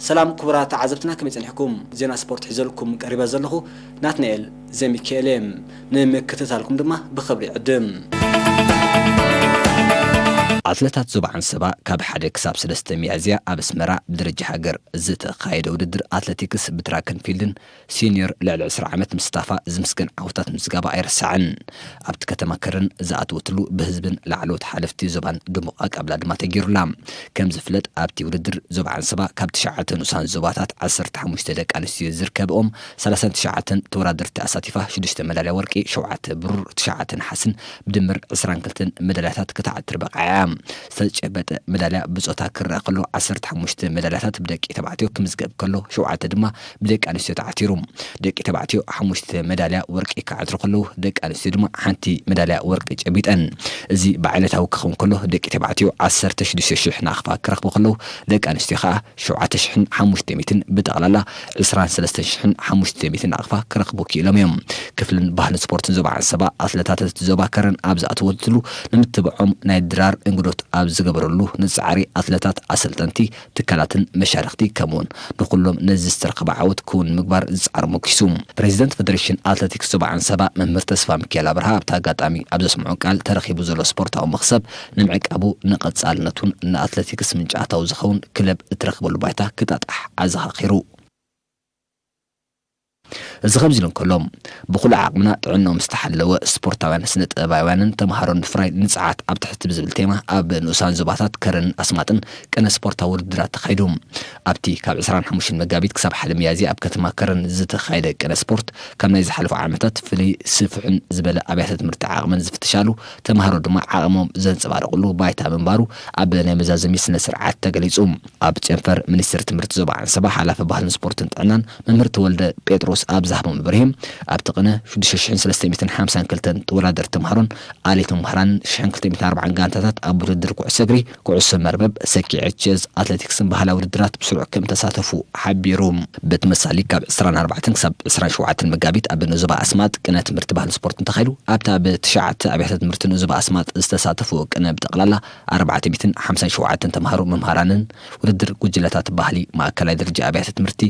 ሰላም ክቡራት ተዓዘብትና፣ ከመይ ጸኒሕኩም? ዜና ስፖርት ሒዘልኩም ቀሪበ ዘለኹ ናትናኤል ዘሚካኤል እየ። ንምክትታልኩም ድማ ብኽብሪ ይዕድም። ኣትለታት ዞባ ዓንሰባ ካብ ሓደ ክሳብ ሰለስተ ሚያዝያ ኣብ ኣስመራ ብደረጃ ሃገር ዝተኻየደ ውድድር ኣትሌቲክስ ብትራክን ፊልድን ሲኒዮር ልዕሊ ዕስራ ዓመት ምስታፋ ዝምስገን ዓወታት ምዝጋባ ኣይረሳዕን። ኣብቲ ከተማ ከረን ዝኣተወትሉ ብህዝብን ላዕለዎት ሓለፍቲ ዞባን ድሙቕ ኣቀብላ ድማ ተገይሩላ። ከም ዝፍለጥ ኣብቲ ውድድር ዞባ ዓንሰባ ካብ ትሽዓተ ንኡሳን ዞባታት ዓሰርተ ሓሙሽተ ደቂ ኣንስትዮ ዝርከብኦም ሰላሳን ትሽዓተን ተወዳደርቲ ኣሳቲፋ ሽዱሽተ መዳልያ ወርቂ፣ ሸውዓተ ብሩር፣ ትሽዓተ ነሓስን ብድምር ዕስራን ክልተን መዳልያታት ክትዓትር በቒዓ እያ። ዝተጨበጠ መዳልያ ብጾታ ክረኣ ከሎ ዓሰርተ ሓሙሽተ መዳልያታት ብደቂ ተባዕትዮ ክምዝገብ ከሎ ሸውዓተ ድማ ብደቂ ኣንስትዮ ተዓቲሩ። ደቂ ተባዕትዮ ሓሙሽተ መዳልያ ወርቂ ክዓትሩ ከለዉ ደቂ ኣንስትዮ ድማ ሓንቲ መዳልያ ወርቂ ጨቢጠን። እዚ ብዓይነታዊ ክኸውን ከሎ ደቂ ተባዕትዮ ዓሰርተ ሽዱሽተ ሽሕ ናቕፋ ክረኽቡ ከለዉ ደቂ ኣንስትዮ ከኣ ሸውዓተ ሽሕን ሓሙሽተ ሚእትን ብጠቕላላ ዕስራን ሰለስተን ሽሕን ሓሙሽተ ሚእትን ናቕፋ ክረኽቡ ክኢሎም እዮም። ክፍልን ባህልን ስፖርትን ዞባ ዓንሰባ ኣትለታት እቲ ዞባ ከረን ኣብ ዝኣተወትሉ ንምትብዖም ናይ ድራር እንግዶት ኣብ ዝገበረሉ ንጻዕሪ ኣትለታት ኣሰልጠንቲ ትካላትን መሻርኽቲ ከምኡውን ንኹሎም ነዚ ዝተረኸበ ዓወት ክውን ንምግባር ዝጻዕሩ ሞኪሱ። ፕሬዚደንት ፈደሬሽን ኣትሌቲክስ ዞባ ዓንሰባ መምህር ተስፋ ሚካኤል ኣብርሃ ኣብቲ ኣጋጣሚ ኣብ ዘስምዖ ቃል ተረኺቡ ዘሎ ስፖርታዊ መኽሰብ ንምዕቃቡ ንቐጻልነቱን ንኣትሌቲክስ ምንጪ ኣታዊ ዝኸውን ክለብ እትረኽበሉ ባይታ ክጣጣሕ ኣዘኻኺሩ። እዚ ከምዚ ኢሉ እንከሎ፣ ብኹሉ ዓቕምና ጥዕንኦም ዝተሓለወ ስፖርታውያን፣ ስነ ጥበባውያንን ተምሃሮን ምፍራይ ንጽዓት ኣብ ትሕቲ ብዝብል ቴማ ኣብ ንኡሳን ዞባታት ከረንን ኣስማጥን ቅነ ስፖርታዊ ውድድራት ተኻይዱ። ኣብቲ ካብ ዕስራን ሓሙሽተን መጋቢት ክሳብ ሓደ ሚያዝያ ኣብ ከተማ ከረን ዝተኻየደ ቅነ ስፖርት ካብ ናይ ዝሓለፉ ዓመታት ፍልይ ስፍሕን ዝበለ ኣብያተ ትምህርቲ ዓቕመን ዝፍትሻሉ፣ ተምሃሮ ድማ ዓቕሞም ዘንጸባርቕሉ ባይታ ምንባሩ ኣብ ናይ መዛዘሚ ስነ ስርዓት ተገሊጹ። ኣብ ጨንፈር ሚኒስትሪ ትምህርቲ ዞባ ዓንሰባ ሓላፊ ባህልን ስፖርትን ጥዕናን መምህር ተወልደ ጴጥሮስ ኣብ ዝሃቦ መብርሂ፣ ኣብቲ ቅነ ሽዱሽተ ሽሕን ሰለስተ ሚእትን ሓምሳን ክልተን ተወዳደርቲ ተምሃሮን ኣሌት መምህራንን ሽሕን ክልተ ሚእትን ኣርባዓን ጋንታታት ኣብ ውድድር ኩዕሶ እግሪ፣ ኩዕሶ መርበብ፣ ሰኪዐት፣ ቸዝ፣ ኣትሌቲክስን ባህላዊ ውድድራት ብስሩዕ ከም ተሳተፉ ሓቢሩ። ብተመሳሳሊ ካብ ዕስራን ኣርባዕተን ክሳብ ዕስራን ሸውዓተን መጋቢት ኣብ ንዞባ ኣስማጥ ቅነ ትምህርቲ ባህልን ስፖርትን ተኻይዱ። ኣብታ ብትሽዓተ ኣብያተ ትምህርቲ ንዞባ ኣስማጥ ዝተሳተፉ ቅነ ብጠቕላላ ኣርባዕተ ሚእትን ሓምሳን ሸውዓተን ተምሃሮ መምህራንን ውድድር ጉጅለታት ባህሊ ማእከላይ ደረጃ ኣብያተ ትምህርቲ፣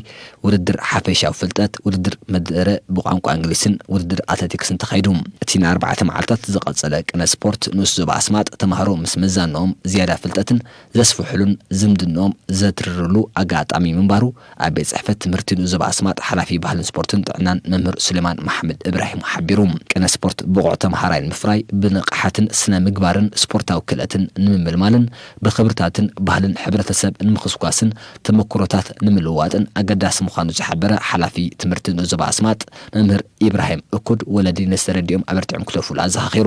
ውድድር ሓፈሻዊ ፍልጠት፣ ውድድር መደረ ብቋንቋ እንግሊዝን ውድድር ኣትሌቲክስን ተኻይዱ። እቲ ንኣርባዕተ መዓልታት ዝቐጸለ ቅነ ስፖርት ንኡስ ዞባ ኣስማጥ ተምሃሮ ምስ መዛንኦም ዝያዳ ፍልጠትን ዘስፍሕሉን ዝምድንኦም ዘትርርሉ ኣጋጣሚ ምንባሩ ኣብ ቤት ጽሕፈት ትምህርቲ ንኡስ ዞባ ኣስማጥ ሓላፊ ባህልን ስፖርትን ጥዕናን መምህር ሱሌማን መሓመድ እብራሂም ሓቢሩ። ቅነ ስፖርት ብቑዕ ተምሃራይ ንምፍራይ ብንቕሓትን ስነ ምግባርን ስፖርታዊ ክእለትን ንምምልማልን ብኽብርታትን ባህልን ሕብረተሰብ ንምኽስኳስን ተመክሮታት ንምልውዋጥን ኣገዳሲ ምዃኑ ዝሓበረ ሓላፊ ትምህርቲ ንኡስ ዞባ ኣስማጥ መምህር ኢብራሂም እኩድ፣ ወለዲ ነዚ ተረዲኦም ኣበርቲዖም ክደፉሉ ኣዘኻኺሩ።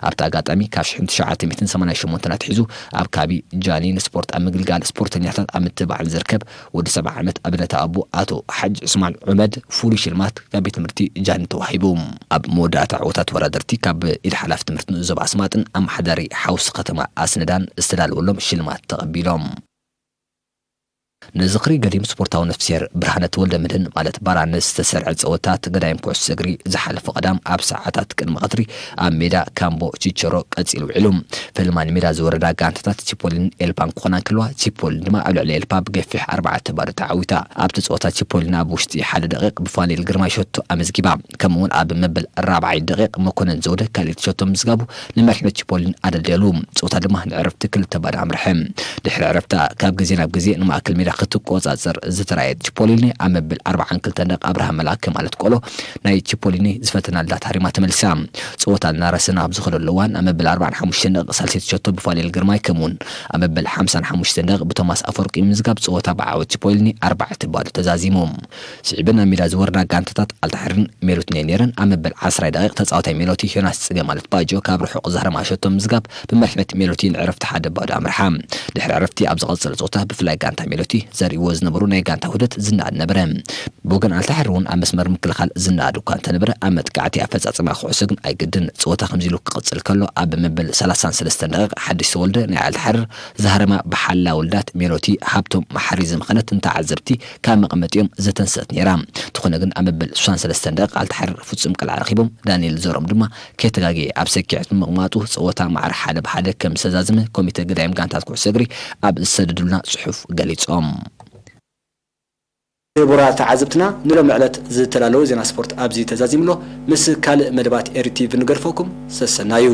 ኣብቲ ኣጋጣሚ ካብ ሽሕን ትሽዓተ ሚእትን ሰማንያን ሸሞንተን ኣትሒዙ ኣብ ካቢ ጃኒ ንስፖርት ኣብ ምግልጋል ስፖርተኛታት ኣብ ምትብባዕን ዝርከብ ወዲ ሰብዓ ዓመት ኣብነታዊ ኣቦ ኣቶ ሓጅ ዑስማን ዑመድ ፍሉይ ሽልማት ካብ ቤት ትምህርቲ ጃኒ ተዋሂቡ። ኣብ መወዳእታ ዕወታት ተወዳደርቲ ካብ ኢድ ሓላፊ ትምህርቲ ንኡስ ዞባ ኣስማጥን ኣመሓዳሪ ሓውሲ ከተማ ኣስነዳን ዝተዳለወሎም ሽልማት ተቐቢሎም። ንዝኽሪ ገዲም ስፖርታዊ ነፍስሄር ብርሃነ ተወልደመድህን ማለት ባራነ ዝተሰርዐ ጸወታ ገዳይም ኩዕሶ እግሪ ዝሓለፈ ቀዳም ኣብ ሰዓታት ቅድሚ ቀትሪ ኣብ ሜዳ ካምቦ ቺቸሮ ቀጺሉ ውዒሉ። ፈለማ ንሜዳ ዝወረዳ ጋንታታት ቺፖሊን ኤልፓን ክኾና እንከለዋ፣ ቺፖሊን ድማ ኣብ ልዕሊ ኤልፓ ብገፊሕ ኣርባዕተ ባዶ ተዓዊታ። ኣብቲ ጸወታ ቺፖሊን ኣብ ውሽጢ ሓደ ደቂቕ ብፋኔል ግርማይ ሸቶ ኣመዝጊባ። ከምኡውን ኣብ መበል ራብዓይ ደቂቕ መኮነን ዘውደ ካልኣይቲ ሸቶ ምዝጋቡ ንመሪሕነት ቺፖሊን ኣደልደሉ። ጸወታ ድማ ንዕረፍቲ ክልተ ባዶ ኣምርሐ። ድሕሪ ዕረፍታ ካብ ግዜ ናብ ግዜ ንማእከል ሜዳ ክትቆጻጸር ዝተራእየት ቺፖሊኒ ኣብ መበል ኣርባዓን ክልተን ደቂቕ ኣብርሃም መልኣከ ማለት ቆሎ ናይ ቺፖሊኒ ዝፈተና ልዳት ሃሪማ ተመሊሳ። ጸወታ እናረሰነ ኣብ ዝኸደሉ እዋን ኣብ መበል ኣርባዓን ሓሙሽተን ደቂቕ ሳልሰይቲ ሸቶ ብፋኔል ግርማይ ከምኡውን ኣብ መበል ሓምሳን ሓሙሽተን ደቂቕ ብቶማስ ኣፈወርቂ ምዝጋብ ጸወታ ብዓወት ቺፖሊኒ ኣርባዕተ ባዶ ተዛዚሙ። ስዒበን ኣብ ሜዳ ዝወረዳ ጋንታታት ኣልታሕርን ሜሎቲን እየን ነይረን። ኣብ መበል ዓስራይ ደቂቕ ተጻዋታይ ሜሎቲ ዮናስ ጽገ ማለት ባጆ ካብ ርሑቕ ዝሃረማ ሸቶ ምዝጋብ ብመሪሕነት ሜሎቲ ንዕረፍቲ ሓደ ባዶ ኣምርሓ። ድሕሪ ዕረፍቲ ኣብ ዝቐጸለ ጸወታ ብፍላይ ጋንታ ሜሎቲ ዘርእይዎ ዝነበሩ ናይ ጋንታ ውህደት ዝነኣድ ነበረ። ብወገን ኣልታሕሪ እውን ኣብ መስመር ምክልኻል ዝነኣድ እኳ እንተነበረ ኣብ መጥቃዕቲ ኣፈጻጽማ ኩዕሶ ግን ኣይግድን። ጸወታ ከምዚ ኢሉ ክቕጽል ከሎ ኣብ መበል ሰላሳን ሰለስተን ደቂቕ ሓድሽ ተወልደ ናይ ኣልታሕሪ ዝሃረማ ብሓላ ውልዳት ሜሎቲ ሃብቶም መሓሪ ዝምኸነት ንተዓዘብቲ ካብ መቐመጢኦም ዘተንሰት ነይራ። እንተኾነ ግን ኣብ መበል ስሳን ሰለስተን ደቂቕ ኣልታሕር ፍጹም ቅልዓ ረኺቦም፣ ዳንኤል ዘሮም ድማ ከይተጋገየ ኣብ ሰኪዐት ብምቕማጡ ጸወታ ማዕረ ሓደ ብሓደ ከም ዝተዛዘመ ኮሚተ ገዳይም ጋንታት ኩዕሶ እግሪ ኣብ ዝሰደዱልና ጽሑፍ ገሊጾም። ክቡራት ተዓዘብትና፣ ንሎሚ ዕለት ዝተላለወ ዜና ስፖርት ኣብዚ ተዛዚምሎ። ምስ ካልእ መደባት ኤሪ ቲቪ ንገድፈኩም። ሰሰናዩ።